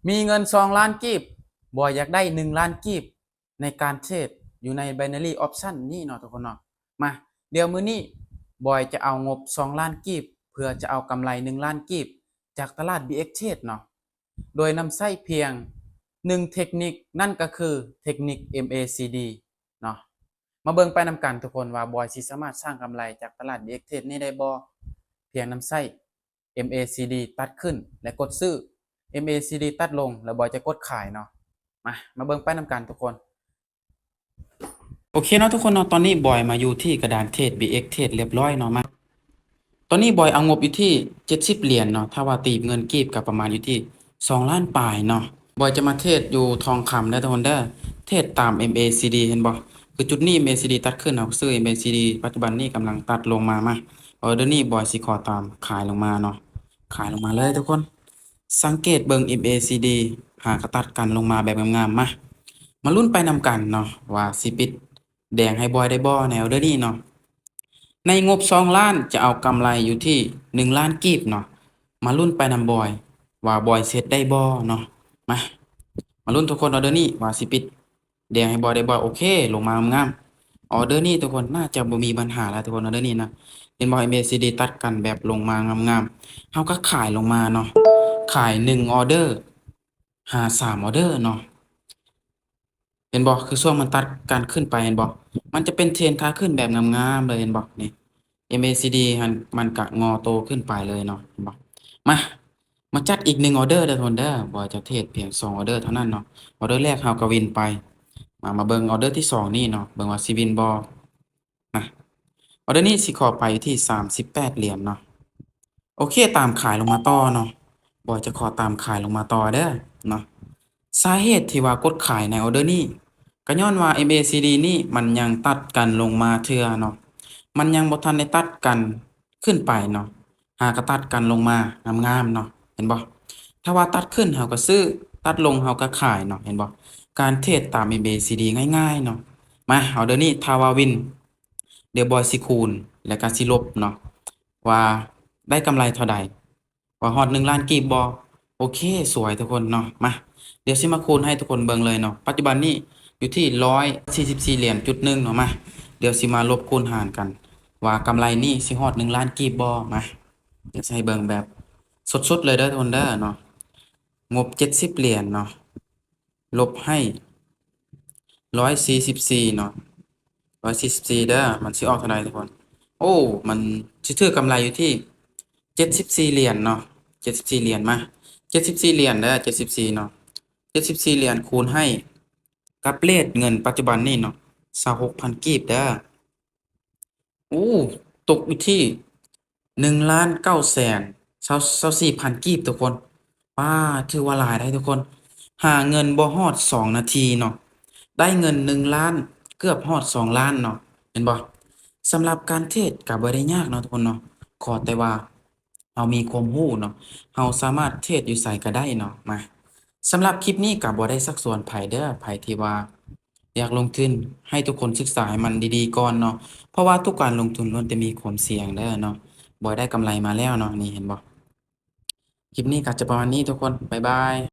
ມີເງິນສອງລ້ານກີບ, ບອຍຢາກໄດ້ໜຶ່ງລ້ານກີບໃນການເທຣດຢູ່ໃນ Binary Option ນີ້ເນາະທຸກຄົນເນາະ. ມາ, ດຽວມື້ນີ້ບອຍຈະເອົາງົບສອງລ້ານກີບ ເພື່ອຈະເອົາກຳໄລໜຶ່ງລ້ານກີບຈາກຕະຫຼາດ BXTrade ເນາະ, ໂດຍນຳໃຊ້ພຽງໜຶ່ງເທັກນິກ, ນັ້ນກໍຄືເທັກນິກ MACD ເນາະ. ມາເບິ່ງໄປນຳກັນທຸກຄົນວ່າບອຍຊິສາມາດສ້າງກຳໄລຈາກຕະຫຼາດ BXTrade ນີ້ໄດ້ບໍ່? ພຽງນຳໃຊ້ MACD ຕັດຂຶ້ນ ແລະ ກົດຊື້, MACD ຕັດລົງ ແລ້ວບອຍຈະກົດຂາຍເນາະ. ມາ, ມາເບິ່ງໄປນຳກັນທຸກຄົນ. ໂອເຄເນາະທຸກຄົນເນາະ, ຕອນນີ້ບອຍມາຢູ່ທີ່ກະດານເທຣດ BXTrade ຮຽບຮ້ອຍເນາະ. ມາ, ຕອນນີ້ບອຍເອົາງົບຢູ່ທີ່ເຈັດສິບຫຼຽນເນາະ, ຖ້າວ່າຕີເປັນເງິນກີບກໍປະມານຢູ່ທີ່ສອງລ້ານປາຍເນາະ. ບອຍຈະມາເທຣດຢູ່ທອງຄຳເດີທຸກຄົນເດີ, ເທຣດຕາມ MACD ເຫັນບໍ່? ຄືຈຸດນີ້ MACD ຕັດຂຶ້ນ, ເຮົາກໍຊື້ MACD ປັດຈຸບັນນີ້ກຳລັງຕັດລົງມາ. ມາ, ອອເດີນີ້ບອຍຊິຂໍຕາມຂາຍລົງມາເນາະ, ຂາຍລົງມາເລີຍທຸກຄົນ. ສັງເກດເບິ່ງ MACD ຫາກະຕັດກັນລົງມາແບບງາມໆ. ມາ, ມາລຸ້ນໄປນຳກັນເນາະ ວ່າຊິປິດແດງໃຫ້ບອຍໄດ້ບໍ່ໃນອອເດີນີ້ເນາະ. ໃນງົບສອງລ້ານຈະເອົາກຳໄລຢູ່ທີ່ໜຶ່ງລ້ານກີບເນາະ. ມາລຸ້ນໄປນຳບອຍວ່າບອຍຊິເຮັດໄດ້ບໍ່ເນາະ. ມາ, ມາລຸ້ນທຸກຄົນ ອອເດີນີ້ວ່າຊິປິດແດງໃຫ້ບອຍໄດ້ບໍ່? ໂອເຄ, ລົງມາງາມໆ. ອອເດີນີ້ທຸກຄົນ ໜ້າຈະບໍ່ມີບັນຫາແລ້ວທຸກຄົນ, ອອເດີນີ້ນະ. ເຫັນບໍ່? MACD ຕັດກັນແບບລົງມາງາມໆ, ເຮົາກໍຂາຍລົງມາເນາະ, ຂາຍໜຶ່ງອອເດີ ຫາສາມອອເດີເນາະ. ເຫັນບໍ່? ຄືຊ່ວງມັນຕັດກັນຂຶ້ນໄປ, ເຫັນບໍ່? ມັນຈະເປັນເທຣນຂາຂຶ້ນແບບງາມໆເລີຍ, ເຫັນບໍ່? ນີ້ MACD ຫັ້ນມັນກະງໍໂຕຂຶ້ນໄປເລີຍເນາະ, ເຫັນບໍ່? ມາ, ມາຈັດອີກໜຶ່ງອອເດີເດີທຸກຄົນເດີ, ບໍ່ຈະເທຣດພຽງສອງອອເດີເທົ່ານັ້ນເນາະ. ອອເດີແລກເຮົາກໍວິນໄປ. ມາ, ມາເບິ່ງອອເດີທີສອງນີ້ເນາະ, ເບິ່ງວ່າຊິວິນບໍ່. ມາ, ອອເດີນີ້ຊິຂໍໄປຢູ່ທີ່ສາມສິບແປດຫຼຽນເນາະ. ໂອເຄ, ຕາມຂາຍລົງມາຕໍ່ເນາະ, ບອຍຈະຂໍຕາມຂາຍລົງມາຕໍ່ເດີເນາະ. ສາເຫດທີ່ວ່າກົດຂາຍໃນອອເດີນີ້ ກໍຍ້ອນວ່າ MACD ນີ້ມັນຍັງຕັດກັນລົງມາເທື່ອເນາະ, ມັນຍັງບໍ່ທັນໄດ້ຕັດກັນຂຶ້ນໄປເນາະ, ຫາກະຕັດກັນລົງມາງາມໆເນາະ, ເຫັນບໍ່? ຖ້າວ່າຕັດຂຶ້ນເຮົາກໍຊື້, ຕັດລົງເຮົາກໍຂາຍເນາະ, ເຫັນບໍ່? ການເທຣດຕາມ MACD ງ່າຍໆເນາະ. ມາ, ອອເດີນີ້ຖ້າວ່າວິນ ດຽວບອຍຊິຄູນ ແລ້ວກໍຊິລົບເນາະ ວ່າໄດ້ກຳໄລເທົ່າໃດ, ວ່າຮອດໜຶ່ງລ້ານກີບບໍ່. ໂອເຄ, ສວຍທຸກຄົນເນາະ. ມາ, ດຽວຊິມາຄູນໃຫ້ທຸກຄົນເບິ່ງເລີຍເນາະ. ປັດຈຸບັນນີ້ຢູ່ທີ່ຮ້ອຍສີ່ສິບສີ່ຫຼຽນຈຸດໜຶ່ງເນາະ. ມາ, ດຽວຊິມາລົບຄູນຫານກັນ ວ່າກຳໄລນີ້ຊິຮອດໜຶ່ງລ້ານກີບບໍ່. ມາ, ດຽວຊິໃຫ້ເບິ່ງແບບສົດໆເລີຍເດີທຸກຄົນເດີເນາະ. ງົບເຈັດສິບຫຼຽນເນາະ ລົບໃຫ້ຮ້ອຍສີ່ສິບສີ່ເນາະ, ຮ້ອຍສີ່ສິບສີ່ເດີ, ມັນຊິອອກເທົ່າໃດທຸກຄົນ? ໂອ້, ມັນຊິຖືກກຳໄລຢູ່ທີ່ເຈັດສິບສີ່ຫຼຽນເນາະ, ເຈັດສິບສີ່ຫຼຽນ. ມາ, ເຈັດສິບສີ່ຫຼຽນເດີ, ເຈັດສິບສີ່ເນາະ, ເຈັດສິບສີ່ຫຼຽນຄູນໃຫ້ກັບເຣດເງິນປັດຈຸບັນນີ້ເນາະ ຊາວຫົກພັນກີບເດີ. ໂອ້, ຕົກຢູ່ທີ່ໜຶ່ງລ້ານເກົ້າແສນຊາວສີ່ພັນກີບທຸກຄົນ. ປ້າ, ຖືວ່າຫຼາຍໄດ໋ທຸກຄົນ. ຫາເງິນບໍ່ຮອດສອງນາທີເນາະ, ໄດ້ເງິນໜຶ່ງລ້ານ ເກືອບຮອດສອງລ້ານເນາະ, ເຫັນບໍ່? ສຳລັບການເທຣດກໍບໍ່ໄດ້ຍາກເນາະທຸກຄົນເນາະ, ຂໍແຕ່ວ່າເຮົາມີຄວາມຮູ້ເນາະ, ເຮົາສາມາດເທຣດຢູ່ໃສກໍໄດ້ເນາະ. ມາ, ສຳລັບຄລິບນີ້ກໍບໍ່ໄດ້ຊັກຊວນໃຜເດີ, ໃຜທີ່ວ່າ ຢາກລົງທຶນ ໃຫ້ທຸກຄົນສຶກສາໃຫ້ມັນດີໆກ່ອນເນາະ, ເພາະວ່າທຸກການລົງທຶນລ້ວນແຕ່ມີຄວາມສ່ຽງເດີເນາະ. ບໍ່ໄດ້ກຳໄລມາແລ້ວເນາະ, ນີ້ເຫັນບໍ່? ຄລິບນີ້ກໍຈະປະມານນີ້ທຸກຄົນ, ບາຍບາຍ.